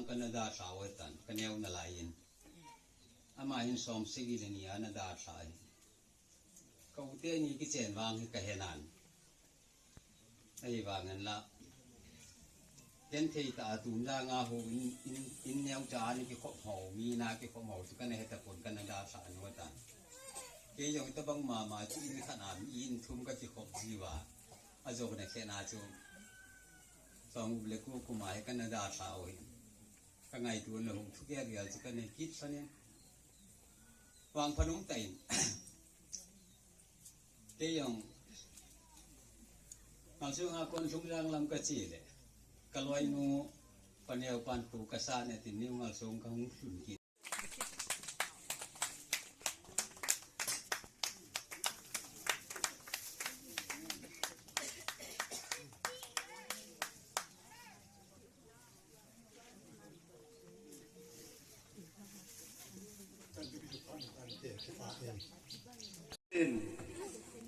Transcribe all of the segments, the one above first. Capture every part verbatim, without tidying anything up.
Kana dalha u tan, ka neo nalai in. Ama hin som sagi le ni a na dalha hi. Ka u teni kichen vang hi ka he nan. Ahivangin la, ken thei ta a tum dang a ho in, in, in neo cha ni kikhop ho, mi na kikhop ho, chu kana he tapon kana dalha nu tan. Kei jong tabang mama chu in khat a mi in thum ka kikhop ji uva. Ajona khe na chu. Song u le ku kuma he kana dalha u hi. Ka ngaito le hung thu kei a rial chu kana kit sa nen. Vang phanung ta in. Kei jong, Ngalsong a kon lhung jang lam ka che le, ka loinu, ka neo pan khu ka sa ne tin niu Ngalsong ka hung lhun kit.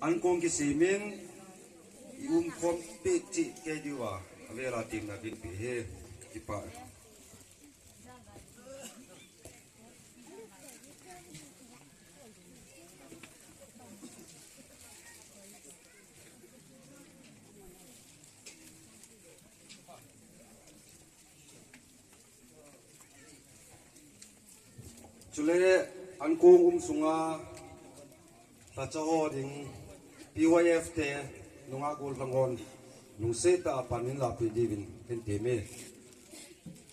Ankong kisimin, i um khom peh cheh kei diu a, avela tingna dinpi he, kipah. Chule ankong um sunga tacha ho ding P Y F te nungah gollhang hon lungset tah a pan in lahpeh diuvin ken teme.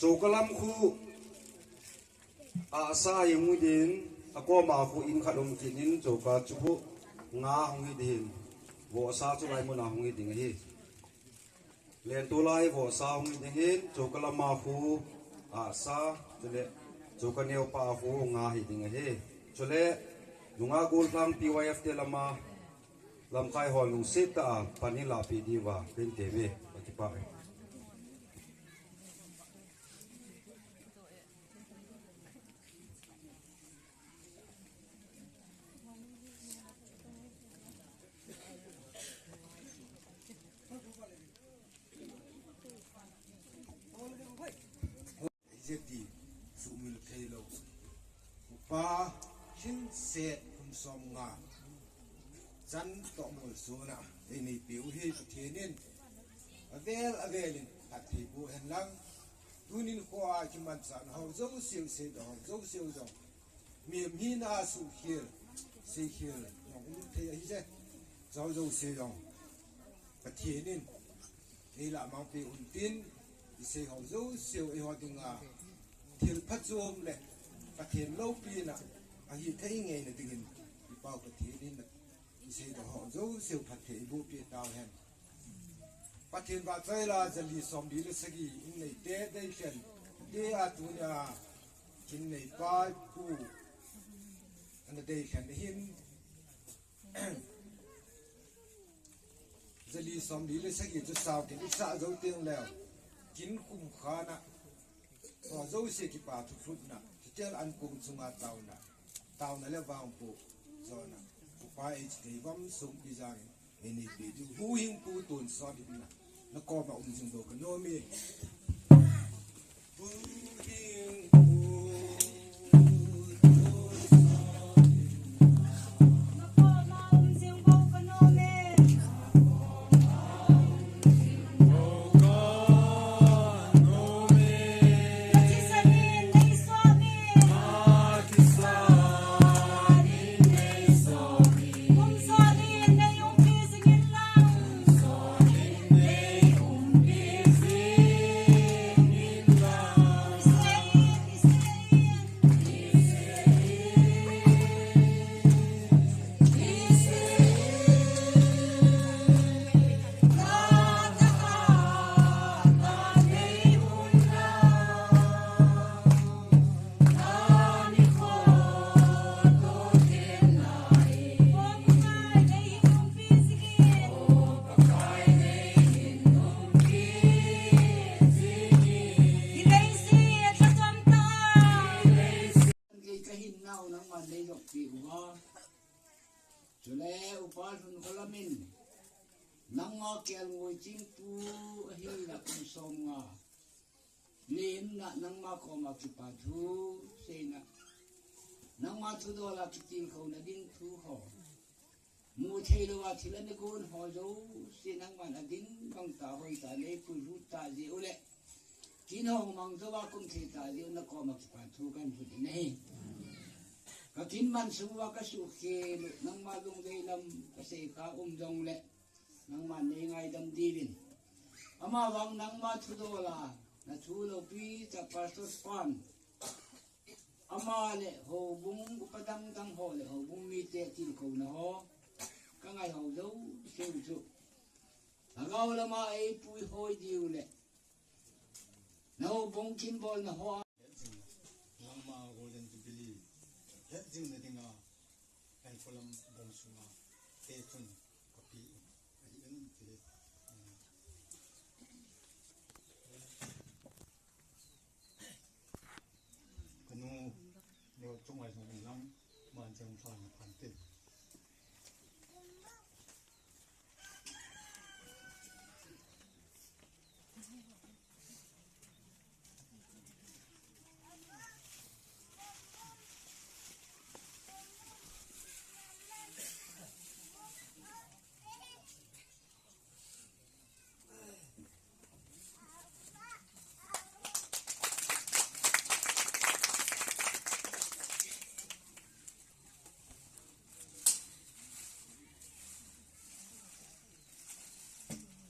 Choka lam khu ahsa hi hung hi ding, akoma khu in khat um kit in choka chu khu nga hung hi ding, vohsa chu lai mun a hung hi ding ahi. Lentulai vohsa hung hi ding hin, choka lama khu ahsa, chule choka neopa khu nga hi ding ahi. Chule nungah gollhang P Y F te lama lamkai hon lungset tah a pan in lahpeh diuva ken teme, ka kipah e. Ijeh iti sumil thei lou. Upa lhinset kum som nga chan toh mol suna einei peh u hi Pathen in avel avel in phatthei boh hen lang. Tunin kho a kimanchah na ho jouse, seidoh ho jouse jong. Mihem hina a suhkhel, seikhel jong um thei ahi je. Jou jouse jong Pathen in eilah mang peh un tin, isei ho jouse eiho dinga thil phachom le Pathen loupina ahi thei ngeina dingin i Pau Pathen in iseidoh ho jouse phatthei eiboh peh tau hen. Pathen vahchoi la jali somli le sagi in nei te deilhen, te a tunia in nei pa pu ana deilhen hin, jali somli le sagi chu sao kin i sah jou teng leu, kin kum khan a ho jouse kipa thulhutna, kitel ankong chunga tauna, tauna le vangboh jona, Upa H K Vamsongpi jangin einei peh diu, Huhhingpu Tonsot in na, na koma um jing bou ka nom e. Kei ka hinnau nangman nei lop peh uva. Chule Upa Lhunkholam in nangma kelngoi chingtu ahina kum som nga. Nemna nangma koma kipa thu seina. Nangma thudola kitilkhouna ding thu ho. Mu thei louva thil ana gon ho jouse nangman adin bang tah hoi tah nei puilut tah jeh u le. Kin ho mang jouva kum thei tah jeh u nakoma kipa thu kahin thum in ahi. Ka kin man sung uva ka suhkhel u, nangma lungdei lam ka sei kha um jongle. Nangman nei ngaidam diuvin. Amavang nangma thudola, na thu loupi tah Pastor Pan. Ama le houbung upa dang dang ho le houbung mite tilkhouna ho. Ka ngai ho jouse u chu. Lhagao lama eipui hoi diu le. Na houbung kin bolna ho. Nangma Golden Jubilee. Het jing na dinga. Kan kolam bong sunga. Te chun kapi. Ahi en te. Kanu, neo chungai sung lang, man chang phan phan te.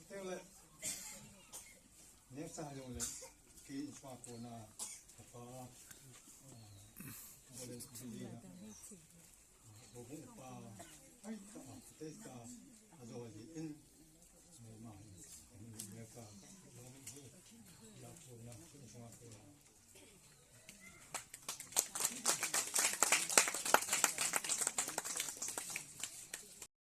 Teng le, next time le, ki inspire kona, apa, ah, Golden Jubilee na. Houbung upa, ai, ta, te ta, ajo ji in, ma, ma, America, ya ko na, ko na ko.